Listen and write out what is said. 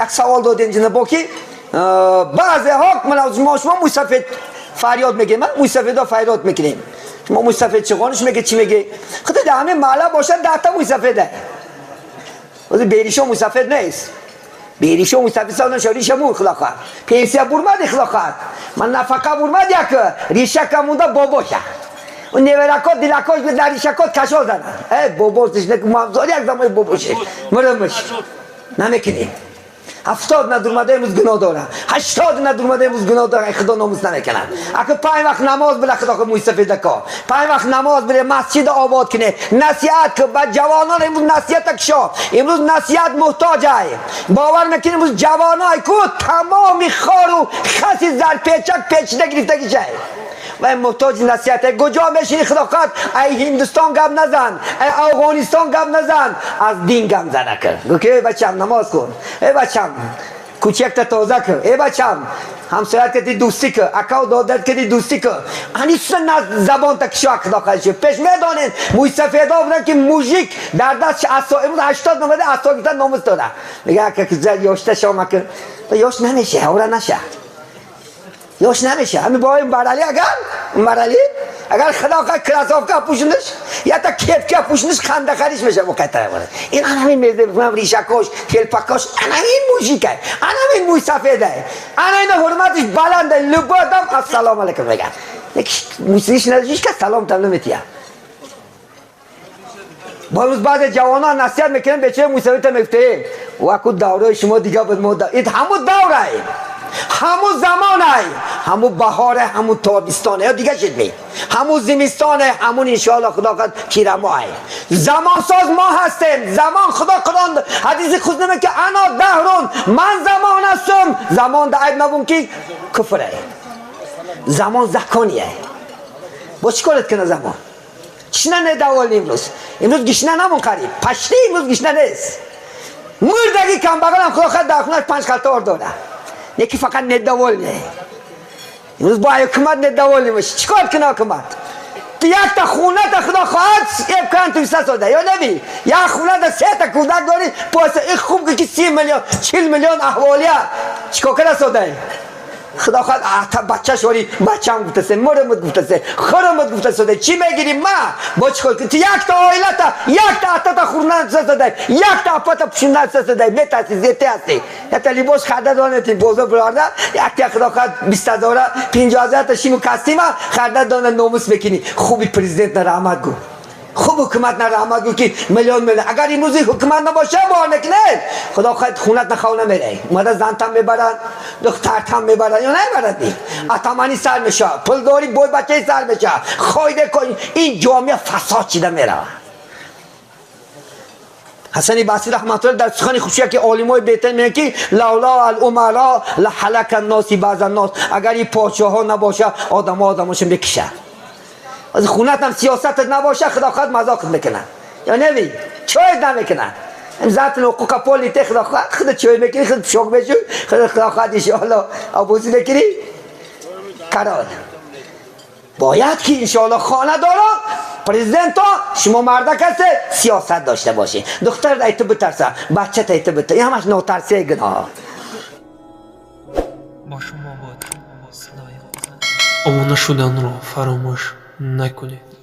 Як савол додем ҷанабо, ки баъзеҳо мо шумо мӯйсафед фарёд мегем, мӯйсафедо фарёд мекунем. Шумо мӯйсафед чиғониш меге, чӣ меге? Худи дар ҳамин маҳалла бошад, 10 та мӯйсафеда. Ози беришо мӯйсафед нест. Беришо мӯйсафед савдан, риша мур, худо хоҳад. Пенсия бурмади, худо хоҳад. Ман нафақа бурмад, як риша камонда бобоша. Неверако дилакош дар ришакот кашол занад. Э бобош мамзор як замои бобоше. Мурмуш. Намекунем. 70 надурмада имрӯз гуноҳ дора, 80 надурмада имрӯз гуноҳ дора, худо номус намекунад. Ака, панҷ вақт намоз била, худо мӯйсафедако, панҷ вақт намоз биле, масҷида обод кине, насиҳат ки ба ҷавонон. Имрӯз насиҳата кишо, имрӯз насиҳат муҳтоҷай. Бовар мекунӣ, имрӯз ҷавонай ку тамоми хору хаси зарпечак печида гирифтагишай ва муҳтоҷи насиҳат. Куҷо мешини, худо хоҳад, ай Ҳиндустон гап назан, ай Афғонистон гап назан, аз дин гап зана кар. Гӯ ки: «Эй бачам, намоз кун, эй бачам, кӯчакта тоза кун, эй бачам, ҳамсоят кади дӯстӣ кун, акау додарт кади дӯстӣ кун». Ҳаниса забонта кишо, худо хоҳад. Пеш медонед, мӯйсафедо буданд, ки мужик дар дастш асо. Имрӯз 80 номада асо гирифта номус дора. Мега: «Ака, ёшта шома кун». Ёш намеша, ора наша, ёш намеша. Ҳами бо Умарали, агар Умарали, агар худо хоҳад, кроссовка пӯшиниш, ята кепка пӯшиниш, хандахариш меша. Боқайтара ин анамин мезем, ришакош, телпакош, анамин мужикай, анамин мӯйсафедай, ана ина ҳурматиш баланда. Любой одам ассалому алайкум мегӯяд. Мӯйсиш надошт, ҳеч кас салом там наметиҳад. Бо имрӯз баъзе ҷавонон насиҳат мекунем, бечора мӯйсафеда мегуфтаем: «Ваку давраи шумо дига буд, мо ин ҳамун даврай, ҳамун замонай, ҳамун баҳоре, ҳамун тобистоне ё дига шид ми, ҳамун зимистоне, ҳамун, иншоалло, худо хоҳад, тирамоҳе». Замонсоз мо ҳастем. Замон худо Қуръон ҳадиси худ наме ки أنا الدهر, ман замон ҳастам. Замон да айб набун, ки куфре. Замон законие. Бо чӣ корет кина замон? Гишна недовольный имрӯз. Имрӯз гишна намон, қариб пашти имрӯз гишна нест. Мурдаги камбағалам, худо хоҳад, дар хонаш панҷ халта ор дорад, неки фақат недовольный. Имрӯз бо ҳукумат недовольный боши, чӣ кор кина ҳукумат? Ту якта хуната, худо хоҳад, эбкан туиса сода ё неби, як хуната сета кӯдак дорӣ, поса и хуб ки 30 миллион, 40 миллион аҳволия чикор кара содаи? Худо хоҳад, ата бача шори, бачам гуфтасе, мурмуд гуфтасе, хурмуд гуфтасе, чӣ мегирӣ? Ма бо чӣ кор? Ту якта оилата, якта атата хурнасадай, якта апата пушунасадай, метарси, зете ҳастӣ. Якта либос харда донети, бозор бирарда, якта, худо хоҳад, 20 ҳазора, 50 ҳазорта шиму костюма харда дона, номус мекунӣ. Хуби президент на раҳмат гӯ, хуб ҳукумат на раҳмат гӯ, ки миллион миллион. Агар имрӯзи ҳукумат набоша, бовар мекунед, худо хоҳад, хунат нахов намерай. Омада зантам мебарад, духтартам мебарад ё намебарад? Атамани сар меша, пулдори бой бачаи сар меша, хойде. Ин ҷомеа фасод шида меравад. Ҳасани Басри раҳматуллоҳ дар сухани хушия, ки олимои беҳтар мегӯянд, ки لولا الأمراء لهلك الناس بعض الناس. Агар ин подшоҳҳо набоша, одамо одамошо мекишад. Аз хунатам сиёсатат набоша, худо хоҳад, мазоқат мекунад ё неви, чойт намекунад. Зат ҳуқуқа поли те, худо хоҳад, худ чой мекунӣ, худ пушок мешӯ, худ, худо хоҳад, иншоалло, обозӣ мекунӣ. Қарор бояд ки, иншоалло, хонадорон, президенто, шумо мардак ҳасте, сиёсат дошта бошед. Духтарат ай ту битарса, бачат ай ту битарса, ин ҳамаш нотарсияи гуноҳ. Бо шумо буд садои обуна шуданро фаромӯш накунед.